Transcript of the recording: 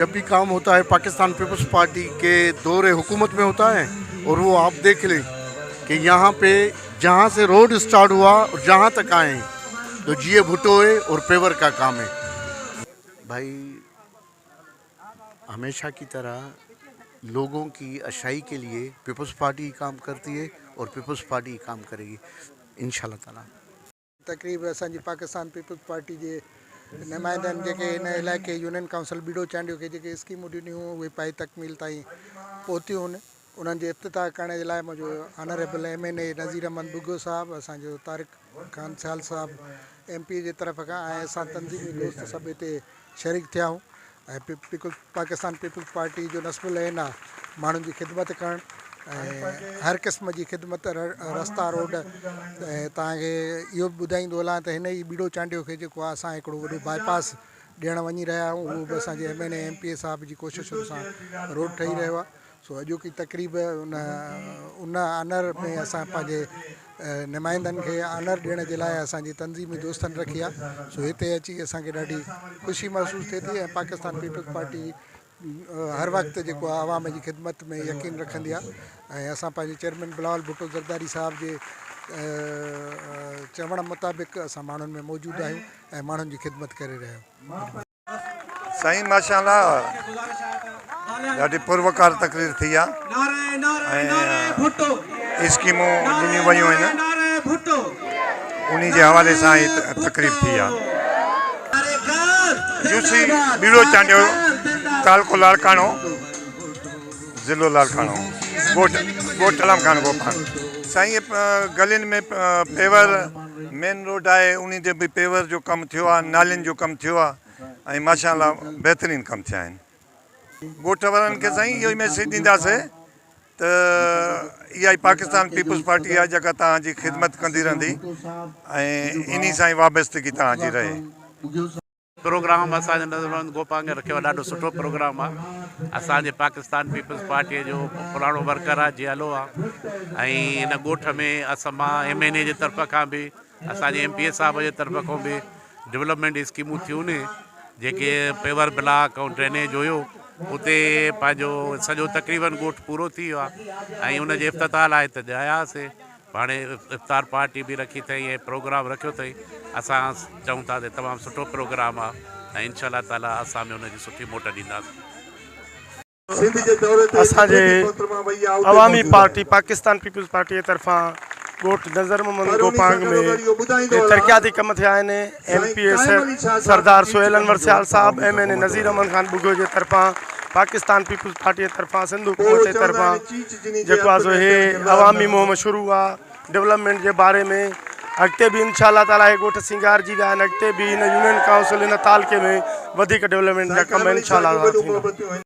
जब भी काम होता है पाकिस्तान पीपल्स पार्टी के दौरे हुकूमत में होता है और वो आप देख लें कि यहाँ पे जहाँ से रोड स्टार्ट हुआ और जहाँ तक आए तो जिए भुट्टो है और पेवर का काम है। भाई हमेशा की तरह लोगों की अच्छाई के लिए पीपल्स पार्टी ही काम करती है और पीपल्स पार्टी ही काम करेगी इंशाअल्लाह ताला। تقريب اسان جي پاڪستان پيپلز پارٽي جي نمائندن جيڪي هن علائقي يونين ڪائونسل ٻيڙو چانڊيو کي جيڪي اسڪيمون ڏنيون هيون اهي پائي تڪميل تائين پهتيون هن انهن جي افتتاح ڪرڻ جي لاء منهنجو honourable M N A Nazir Ahmed Bughio صاحب اسان جو طارق خان سيال صاحب ايم پي اي جي طرف کان ۽ اسان تنظيمي دوست سڀ هتي شريڪ ٿيا آهيون ۽ پيپلز پاڪستان پيپلز پارٽي جو نصب العين آ ماڻهن جي خدمت ڪرڻ ۽ هر قسم جي خدمت رستا روڊ ۽ توهان کي اهو به ٻڌائيندو هلان ته هن ئي ٻيڙو چانڊيو کي جيڪو آ اسان هڪڙو وڏو باء پاس ڏيڻ وڃي رهيا آهيون اهو به اسان جي M N A M P A صاحب جي ڪوششن سان روڊ ٺهي رهيو آ سو اڄوڪي تقريب ان ان آنر ۾ اسان پنهنجي نمائندن کي آنر ڏيڻ جي لاء اسان جي تنظيمي دوستن رکي آ سو هتي اچي اسان کي ڏاڍي خوشي محسوس ٿئي ٿي ۽ پاڪستان پيپلز پارٽي هر وقت جيڪو آ عوام جي خدمت ۾ يقين رکندي آ ۽ اسان پنهنجي چيئرمين بلاول ڀٽو زرداري صاحب جي چوڻ مطابق اسان ماڻهن ۾ موجود آهيون ۽ ماڻهن جي خدمت ڪري رهيا آهيون. سائين ماشاء الله ڏاڍي پروقار تقرير ٿي آ ۽ اسڪيمون ڏنيون ويون آهن انهي جي حوالي سان هي تقريب ٿي آ يوسي ٻيڙو چانڊيو تعلقو لاڙڪاڻو ضلعو لاڙڪاڻو ڳوٺ ڳوٺ علام خان گوپانگ سائين گلين ۾ پيور مين روڊ آهي انهي تي به پيور جو ڪم ٿيو آهي نالين جو ڪم ٿيو آهي ۽ ماشاء الله بهترين ڪم ٿيا آهن ڳوٺ وارن کي سائين اهو ئي ميسيج ڏينداسي ته اها ئي پاڪستان پيپلز پارٽي آهي جيڪا توهان جي خدمت ڪندي رهندي ۽ انهي سان ئي وابستگي توهان جي رهي. پروگرام اسان جو نظربند گوپانگ رکيو آهي ڏاڍو سٺو پروگرام آهي اسان جي پاڪستان پيپلز پارٽي جو پراڻو ورڪر آهي جيالو آهي ۽ هن ڳوٺ ۾ اسان مان ايم اين اي جي طرف کان به اسان جي ايم پي اي صاحب جي طرف کان به ڊولپمينٽ اسڪيمون ٿيون ني جيڪي پيور بلاڪ ۽ ڊرينيج هيو اتي پنهنجو سڄو تقريبن ڳوٺ پورو ٿي ويو آهي ۽ ان جي افتتاح لاء هتي آيا هئاسي هاڻي افطار پارٽي به رکي اٿئي ۽ پروگرام رکيو اٿئي اسان چئون ٿا ته تمام سٺو پروگرام آ ۽ انشاء الله تعالي اسان به ان جي سٺي موٽ ڏينداسين. اسان جي عوامي پارٽي پاڪستان پيپلز پارٽي جي طرفان ڳوٺ نظر محمد گوپانگ ۾ جي ترقياتي ڪم ٿيا آهن M P A Sardar Sohail Anwar Sial صاحب M N A Nazir Ahmed Khan Bughio جي طرفان پاڪستان پيپلز پارٽي جي طرفان سنڌ حڪومت جي طرفان جيڪو آ سو هي عوامي مهم شروع آ ڊولپمينٽ جي باري ۾ اڳتي به انشاء الله تعالي هي ڳوٺ سينگارجي ويا آهن اڳتي به هن يونين ڪائونسل هن تعلقي ۾ وڌيڪ ڊولپمينٽ جا ڪم انشاء الله تعالي ٿيندا.